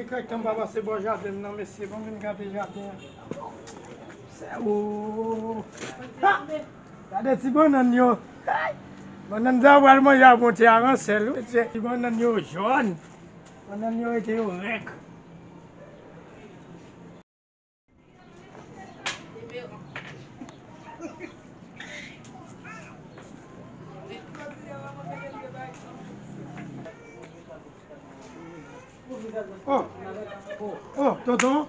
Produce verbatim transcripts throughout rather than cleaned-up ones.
Kèk tan m pa pase bò jaden m nan, mesye, ban m vin gade jaden an. Sè, o! Ha! Gade ti bannann yo. Hey! Bannann sa pral manje a bon ti aransèl, wi, mesye. Ti bannann yo jòn. Bannann yo rete yo rèk. Oh, oh, tonton.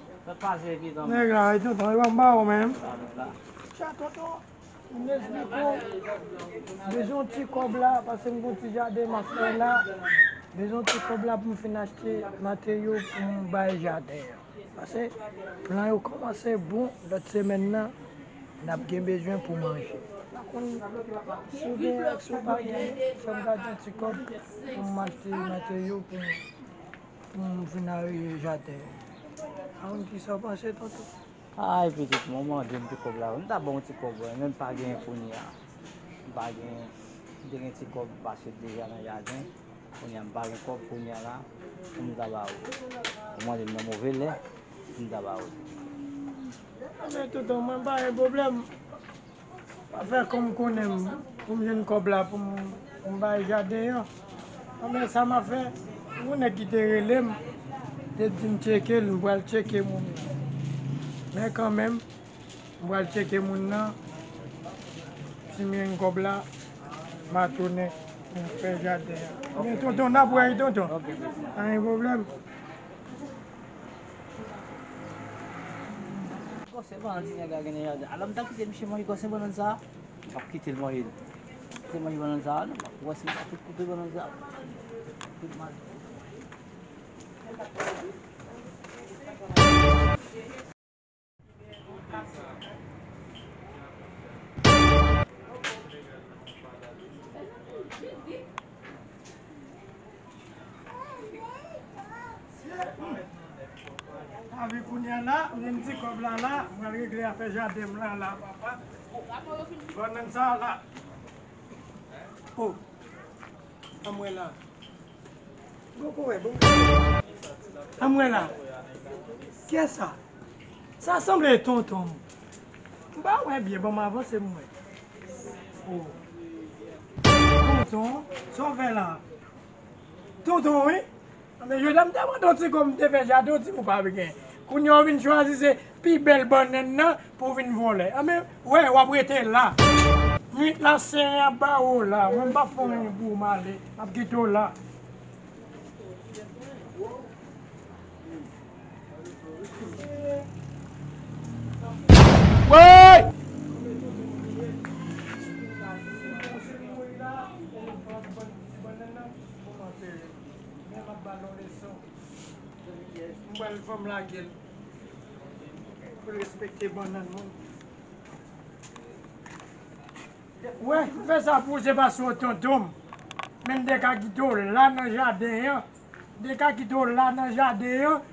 Nèg la, tonton, e pa m ba ou menm. Cha, tonton. M te esplike w, bezwen yon ti kòb la, paske m gon ti jaden m ap fè la. Bezwen yon ti kòb la pou m fin achte materyo pou m bay jaden an. Paske plan yo kòmanse bon, lòt semèn nan, n ap gen bezwen pou manje. Pa konn si w gen ak si w pa gen, fè m gade yon ti kòb pou m achte materyo pou m, pou m vin aranje jaden an. Pa konn kisa w panse, tonton? Ay, pitit mwen, ou mande m ti kòb la. M ta ba w ti kòb, wi, men m pa genyen kounye a. M pa genyen. M te gen ti kòb m pase deja nan jaden. Kounye a, m pa gen kòb kounye a la. Pou m ta ba ou. Ou mande m nan move lè, pou m ta ba ou. Men, tonton, mwen pa gen pwoblèm. Pa fè kòm konnen m, pou m jwenn kòb la pou m, pou m bay jaden an. Anben, sa m ap fè, yon nèg ki te rele m, te di m tcheke l, m pral tcheke moun nan. Men kanmenm, m pral tcheke moun nan, si m jwenn kòb la, m a tounen pou m fè jaden an. Men tonton, n ap wè wi, tonton. Pa gen pwoblèm. Kòse bannann ti nèg la gen nan jaden. Alò, m ta kite misye manje kòse bannann sa a? M p ap kite l manje l. Kite l manje bannann sa a, non. M ap wè si m ka tout koupe bannann sa a. Tout mal. Avi kounye a la, m jwenn ti kòb la la, m pral regle afè jaden m la la, papa. Bannann sa a la. O, anmwey la. Bon, pou wè, bon. Anmwey la. Kiyès sa? Sa sanble tonton m. M pa wè byen, ban m avanse m wè. O. Tonton, sa w fè la? Tonton, wi. Anben, jodi a m te mande w ti kòb, m te fè jaden, w di m ou pa gen. Kounye a w vin chwazi se pi bèl bannann nan pou w vin vòlè. Anben, wè, w ap rete la. Nwit la, seren ap ba ou la. Mwen m p ap fè anyen pou w, m ale. M ap kite w la. Woy! Men m ap ba l yon leson. M pral fè m lage l. Pou l respekte bannann mwen. Wè, m fè sa pou ou, se paske w tonton m. Men m te ka kite w la nan jaden an. M te ka kite w la nan jaden an.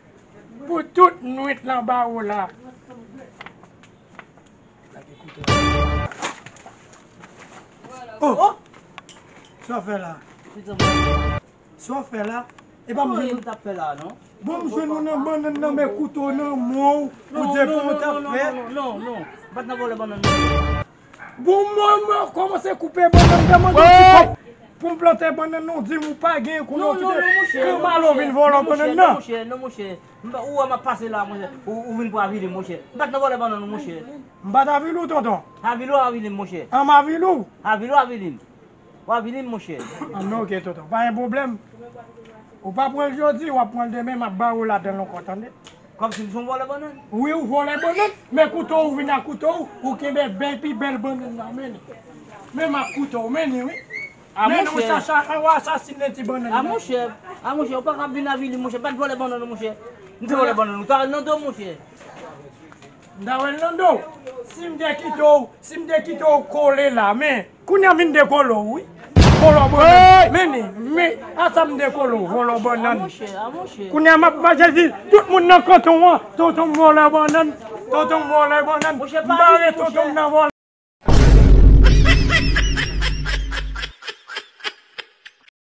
Pou tout nwit lan ba ou la. Oh! Sa w fè la? Sa w fè la? E pa m jwenn. Sa w t ap fè la, non? Bon, m jwenn ou nan bannann nan, men kouto nan men w, ou di pou w t ap fè. Non, non, non, non, non, non, non. M pa t nan vòlè bannann, non. Bon, mwen, mwen kòmanse koupe bannann, m te mande w ti kòb pou m plante bannann nan, w di m ou pa gen, kounye a w kite kanmalo vin vòlè bannann nan. Non, monchè, non, monchè. M pa, ou wè m ap pase la, monchè. Ou, ou vin pou avili m, monchè. M pa t nan vòlè bannann, non, monchè. M pa t avili w, tonton. Avili w, avili m, monchè. An m avili w. Avili w, avili m. W avili m, monchè. An, men oke, tonton. Pa gen pwoblèm. Ou pa pran l jodi, w ap pran l demen, m ap ba ou ladan l ankò, tande? Kòmsi m se yon vòlè bannann? Wi, ou vòlè bannann, men kouto ou vin ak kouto ou, ou kenbe bèl, pi bèl bannann nan, men li. Men m ak kouto ou, men li, wi. Men ou chache, ou asasinen ti bannann nan. A, monchè, a, monchè, ou pa ka vin avili m, monchè, m pa t vòlè bannann, monchè. M te vòlè bannann, ou ta wè l nan do m, monchè. M ta wè l nan do w. Si m te kite w, si m te kite w kole la, men kounye a m vin dekole w, wi. Vòlè bannann. Men li, men, a sa m dekole w, vòlè bannann. A, monchè, a, monchè. Kounye a m ap mache di, tout moun nan kanton an, tonton m vòlè bannann, tonton m vòlè bannann. Monchè, pa avili, monchè. M bare tonton m nan vòlè.